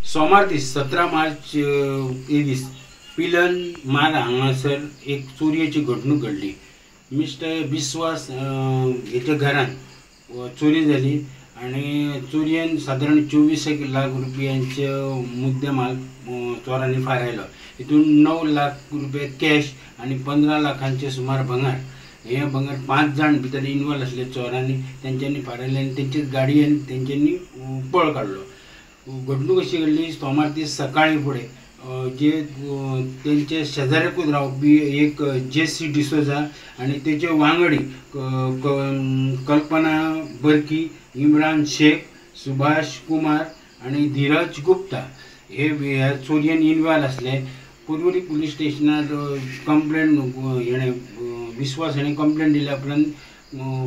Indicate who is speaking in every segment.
Speaker 1: सोमार दीस 17 मार्च हे दीस पिलन मार हांगासर एक चोरयेची घडणूक घडली. मिस्टर बिस्वास हेच्या घरान चोरी जाली आनी चोरयेन सादारण 24 लाख रुपयांचे मुद्देमाल चोरांनी फारायलो. हितून 9 लाख रुपया कॅश आनी 15 लाखांचे सुमार भांगर, हे भांगर 5 जाण भितर इनवॉल्व आसले चोरांनी, तेंच्यांनी फारायले आनी तेंचेच गाडयेन तेंच्यांनी पळ काडलो. घडणूक अशी घडली, सोमार दीस सकाळी फुडें जे तेंचे शेजाऱ्याकूच रावपी एक जेसी डिसोजा आनी तेचे वांगडी कल्पना बर्की, इमरान शेख, सुभाष कुमार आनी धीरज गुप्ता हे ह्या चोरयेन इनवॉल्व आसले. पर्वरी पुलीस स्टेशनार कंप्लेन हेणें विश्वास हेणें कंप्लेन दिल्या उपरांत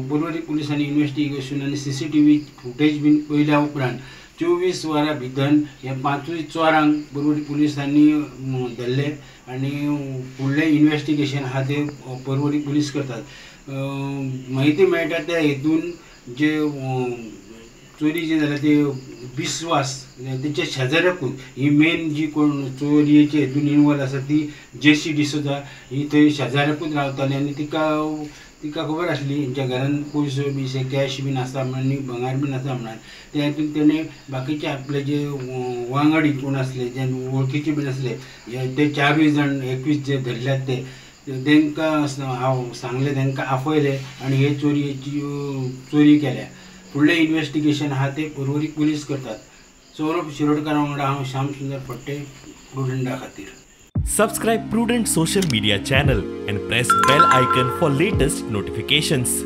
Speaker 1: पर्वरी पुलिसांनी इन्वेस्टिगेशन आनी CCTV footage बीन पळयल्या उपरांत 24 वरां भितर ह्या 5 चोरांक पर्वरी पुलिसांनी धरले आनी फुडलें इन्वेस्टिगेशन आहा ते पर्वरी पुलीस करतात. म्हायती मेळटा त्या हेतून जे चोरी जी जाल्या ते विश्वास तेंच्या शेजाऱ्याकूच ही मेन जी कोण चोरयेचे हेतून इनवॉल्व आसा ती जेसी डिसोजा ही थंय शेजाऱ्याकूच रावताली आनी तिका खबर आसली हेंच्या घरान पयसो बी कॅश बीन आसा म्हणून, भांगर बीन आसा म्हणून. त्या हितून तेणें बाकीचे आपले जे वांगडी कोण आसले, जे वळखीचे बीन आसले, ते 4 जाण 21 जे धरल्यात ते तेंकां हांव सांगलें, तेंकां आफयले आनी हे चोरयेची चोरी केल्या. फुडलें इन्वेस्टिगेशन आहा ते पर्वरी पुलीस करतात. सौरभ शिरोडकर वांगडा हांव श्याम सुंदर फडते, प्रुडंटा खातीर.
Speaker 2: Subscribe Prudent social media channel and press bell icon for latest notifications.